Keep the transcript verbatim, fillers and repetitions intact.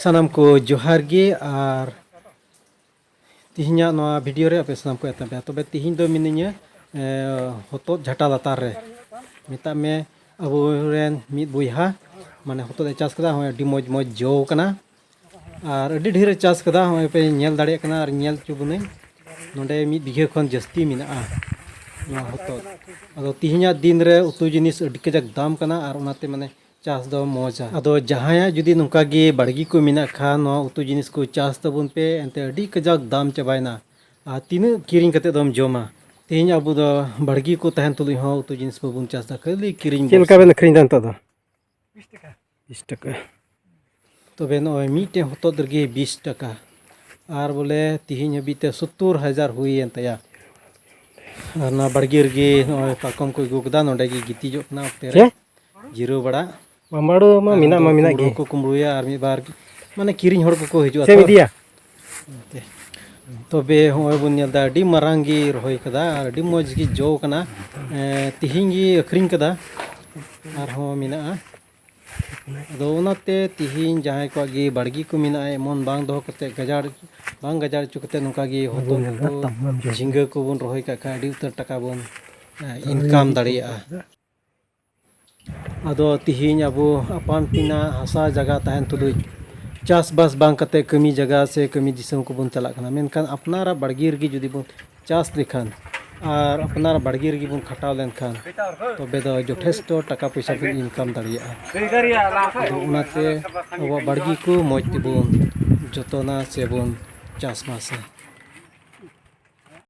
ᱥᱟᱱᱟᱢ ᱠᱚ ᱡᱚᱦᱟᱨ ᱜᱮ, ᱟᱨ ᱛᱤᱦᱤᱧᱟᱜ ᱱᱚᱣᱟ ᱵᱷᱤᱰᱤᱭᱳ ᱨᱮ ᱟᱯᱮ ᱥᱟᱱᱟᱢ ᱠᱚ ᱮᱛᱚᱢ ᱯᱮ᱾ ᱛᱚᱵᱮ ᱛᱤᱦᱤᱧ ᱫᱚ ᱢᱤᱱᱟᱹᱧᱟ, ᱮ, ᱦᱚᱛᱚᱫ ᱡᱷᱟᱴᱟ ᱞᱟᱛᱟᱨ ᱨᱮ᱾ ᱢᱮᱛᱟᱜ ᱢᱮ, ᱟᱵᱚᱨᱮᱱ ᱢᱤᱫ ᱵᱚᱭᱦᱟ, ᱢᱟᱱᱮ, ᱦᱚᱛᱚᱫ ᱮ ᱪᱟᱥ ᱠᱟᱫᱟ, ᱦᱚᱸᱜᱼᱚᱭ ᱟᱹᱰᱤ ᱢᱚᱡᱽ ᱢᱚᱡᱽ ᱡᱚ ᱠᱟᱱᱟ᱾ ᱟᱨ ᱟᱹᱰᱤ ᱰᱷᱮᱨ ᱮ ᱪᱟᱥ ᱠᱟᱫᱟ, ᱦᱚᱸᱜᱼᱚᱭ ᱯᱮ ᱧᱮᱞ ᱫᱟᱲᱮᱭᱟᱜ ᱠᱟᱱᱟ ᱟᱨ ᱧᱮᱞ ᱦᱚᱪᱚ ᱵᱚᱱᱟᱹᱧ᱾ ᱱᱚᱰᱮ ᱢᱤᱫ ᱵᱤᱜᱷᱟᱹ ᱠᱷᱚᱱ ᱡᱟᱹᱥᱛᱤ ᱢᱮᱱᱟᱜᱼᱟ ᱱᱚᱣᱟ ᱦᱚᱛᱚᱫ᱾ ᱟᱫᱚ ᱛᱤᱦᱤᱧᱟᱜ ᱫᱤᱱ ᱨᱮ ᱩᱛᱩ ᱡᱤᱱᱤᱥ ᱟᱹᱰᱤ ᱠᱟᱡᱟᱠ ᱫᱟᱢ ᱠᱟᱱᱟ, ᱟᱨ ᱚᱱᱟᱛᱮ, ᱢᱟᱱᱮ, ᱪᱟᱥ ᱫᱚ ᱢᱚᱡᱟ᱾ ᱟᱫᱚ ᱡᱟᱦᱟᱸᱭᱟᱜ ᱡᱩᱫᱤ ᱱᱚᱝᱠᱟ ᱜᱮ ᱵᱟᱲᱜᱮ ᱠᱚ ᱢᱮᱱᱟᱜ ᱠᱷᱟᱱ, ᱱᱚᱣᱟ ᱩᱛᱩ ᱡᱤᱱᱤᱥ ᱠᱚ ᱪᱟᱥ ᱛᱟᱵᱚᱱ ᱯᱮ, ᱮᱱᱛᱮ ᱟᱹᱰᱤ ᱠᱟᱡᱟᱠ ᱫᱟᱢ ᱪᱟᱵᱟᱭᱮᱱᱟ᱾ ᱟᱨ ᱛᱤᱱᱟᱹᱜ ᱠᱤᱨᱤᱧ ᱠᱟᱛᱮ ᱫᱚᱢ ᱡᱚᱢᱟ? ᱛᱮᱦᱮᱧ ᱟᱵᱚ ᱫᱚ ᱵᱟᱲᱜᱮ ᱠᱚ ᱛᱟᱦᱮᱱ ᱛᱩᱞᱩᱡ ᱦᱚᱸ ᱩᱛᱩ ᱡᱤᱱᱤᱥ ᱵᱟᱵᱚᱱ ᱪᱟᱥ ᱮᱫᱟ, ᱠᱷᱟᱹᱞᱤ ᱠᱤᱨᱤᱧ ᱪᱮᱫ ᱞᱮᱠᱟ ᱵᱷᱚᱨᱥᱟ᱾ ᱵᱮᱱ ᱟᱹᱠᱷᱨᱤᱧ ᱮᱫᱟ ᱱᱤᱛᱚᱜ ᱫᱚ? ᱵᱤᱥ ᱴᱟᱠᱟ᱾ ᱛᱚᱵᱮ ᱱᱚᱜᱼᱚᱭ ᱢᱤᱫᱴᱮᱱ ᱦᱚᱛᱚᱫ ᱨᱮᱜᱮ ᱵᱤᱥ ᱴᱟᱠᱟ, ᱟᱨ ᱵᱚᱞᱮ ᱛᱤᱦᱤᱧ ᱦᱟᱹᱵᱤᱡ ᱛᱮ ᱥᱳᱛᱛᱳᱨ ᱦᱟᱡᱟᱨ ᱦᱩᱭᱮᱱ ᱛᱟᱭᱟ᱾ ᱟᱨ ᱱᱚᱣᱟ ᱵᱟᱲᱜᱮ ᱨᱮᱜᱮ ᱱᱚᱜᱼᱚᱭ ᱯᱟᱨᱠᱚᱢ ᱠᱚ ᱟᱹᱜᱩ ᱠᱟᱫᱟ, ᱱᱚᱸᱰᱮ ᱜᱮ ᱜᱤᱛᱤᱡᱚᱜ ᱠᱟᱱᱟ ᱚᱠᱛᱮ ᱨᱮ᱾ ᱪᱮ? ᱡᱤᱨᱟᱹᱣ ᱵᱟᱲᱟ᱾ ᱵᱟᱢᱵᱟᱲᱩ ᱢᱟ ᱟᱨ ᱢᱮᱱᱟᱜ ᱩᱱᱠᱩ ᱢᱟ ᱢᱮᱱᱟᱜ ᱠᱩᱢᱵᱽᱲᱩ ᱜᱮ᱾ ᱠᱚ ᱠᱩᱢᱵᱽᱲᱩᱭᱟ, ᱟᱨ ᱢᱤᱫ ᱵᱟᱨ, ᱢᱟᱱᱮ, ᱠᱤᱨᱤᱧ ᱦᱚᱲ ᱠᱚᱠᱚ ᱦᱤᱡᱩᱜᱼᱟ ᱥᱮᱢ ᱛᱚ᱾ ᱤᱫᱤᱭᱟ? ᱛᱚᱵᱮ ᱦᱚᱸᱜᱼᱚᱭ ᱵᱚᱱ ᱧᱮᱞ ᱮᱫᱟ, ᱟᱹᱰᱤ ᱢᱟᱨᱟᱝ ᱜᱮ ᱨᱚᱦᱚᱭ ᱠᱟᱫᱟ ᱟᱨ ᱟᱹᱰᱤ ᱢᱚᱡᱽ ᱜᱮ ᱡᱚ ᱠᱟᱱᱟ᱾ ᱮᱸ, ᱛᱤᱦᱤᱧ ᱜᱮ ᱟᱹᱠᱷᱨᱤᱧ ᱠᱟᱫᱟ, ᱟᱨᱦᱚᱸ ᱢᱮᱱᱟᱜᱼᱟ᱾ ᱟᱫᱚ ᱚᱱᱟᱛᱮ ᱛᱤᱦᱤᱧ ᱡᱟᱦᱟᱸᱭ ᱠᱚᱣᱟᱜ ᱜᱮ ᱵᱟᱲᱜᱮ ᱠᱚ ᱢᱮᱱᱟᱜᱼᱟ, ᱮᱢᱚᱱ ᱵᱟᱝ ᱫᱚᱦᱚ ᱠᱟᱛᱮ, ᱜᱟᱡᱟᱲ, ᱵᱟᱝ ᱜᱟᱡᱟᱲ ᱦᱚᱪᱚ ᱠᱟᱛᱮ, ᱱᱚᱝᱠᱟ ᱜᱮ ᱦᱚᱛᱚᱫ ᱠᱚ ᱡᱷᱤᱸᱜᱟᱹ ᱠᱚᱵᱚᱱ ᱨᱚᱦᱚᱭ ᱠᱟᱜ ᱠᱷᱟᱱ, ᱟᱹᱰᱤ ᱩᱛᱟᱹᱨ ᱴᱟᱠᱟ ᱵᱚᱱ, ᱮᱸ, ᱤᱱᱠᱟᱢ ᱫᱟᱲᱮᱭᱟᱜᱼᱟ᱾ ᱟᱫᱚ ᱛᱤᱦᱤᱧ ᱟᱵᱚ ᱟᱯᱟᱱ ᱟᱹᱯᱤᱱᱟᱜ ᱦᱟᱥᱟ ᱡᱟᱭᱜᱟ ᱛᱟᱦᱮᱱ ᱛᱩᱞᱩᱡ, ᱪᱟᱥᱵᱟᱥ ᱵᱟᱝ ᱠᱟᱛᱮ ᱠᱟᱹᱢᱤ ᱡᱟᱭᱜᱟ ᱥᱮ ᱠᱟᱹᱢᱤ ᱫᱤᱥᱚᱢ ᱠᱚᱵᱚᱱ ᱪᱟᱞᱟᱜ ᱠᱟᱱᱟ, ᱢᱮᱱᱠᱷᱟᱱ ᱟᱯᱱᱟᱨᱟᱜ ᱵᱟᱲᱜᱮ ᱨᱮᱜᱮ ᱡᱩᱫᱤ ᱵᱚᱱ ᱪᱟᱥ ᱞᱮᱠᱷᱟᱱ ᱟᱨ ᱟᱯᱱᱟᱨᱟᱜ ᱵᱟᱲᱜᱮ ᱨᱮᱜᱮ ᱵᱚᱱ ᱠᱷᱟᱴᱟᱣ ᱞᱮᱱᱠᱷᱟᱱ, ᱛᱚᱵᱮ ᱫᱚ ᱡᱚᱛᱷᱮᱥᱴᱚ ᱴᱟᱠᱟ ᱯᱚᱭᱥᱟ ᱵᱚᱱ ᱤᱱᱠᱟᱢ ᱫᱟᱲᱮᱭᱟᱜᱼᱟ᱾ ᱟᱫᱚ ᱚᱱᱟᱛᱮ ᱟᱵᱚᱣᱟᱜ ᱵᱟᱲᱜᱮ ᱠᱚ ᱢᱚᱡᱽ ᱛᱮᱵᱚᱱ ᱡᱚᱛᱚᱱᱟ ᱥᱮᱵᱚᱱ ᱪᱟᱥᱵᱟᱥᱟ᱾